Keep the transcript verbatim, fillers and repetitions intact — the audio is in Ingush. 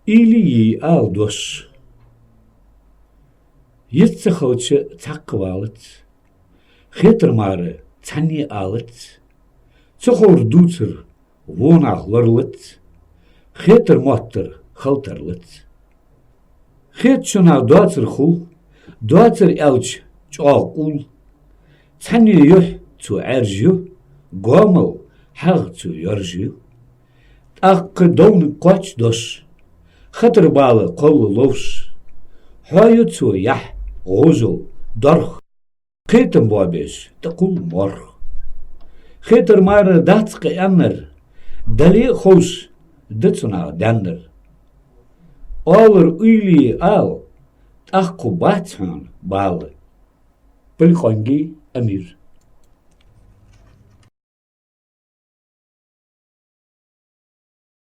Уйла йий ала дош. Йиц ца хилча цхьаккха валац. Хетар мара цхьанне алац. Ца ховр дувцар вонах лоралац. Хетар моттар халтарлац. Хетачунах доацар хул, доацар аьлча чӀоагӀа къул. Цхьанне юхь цо Ӏаьржа ю, гомал хьагӀ цо йоржа ю. ТӀаккха довнаг кхоач дош, хатар бала кхолла ловш. Хьоаю цо яхь, гӀожал, дорх. Кхетам боабеш тӀакхул морх. Хетар мара дац кхы аьннар, дале а ховш да цунах даьннар. Оалар уйла йий ала, тӀаккха бац хьона бала. Пулкъонгий Амир.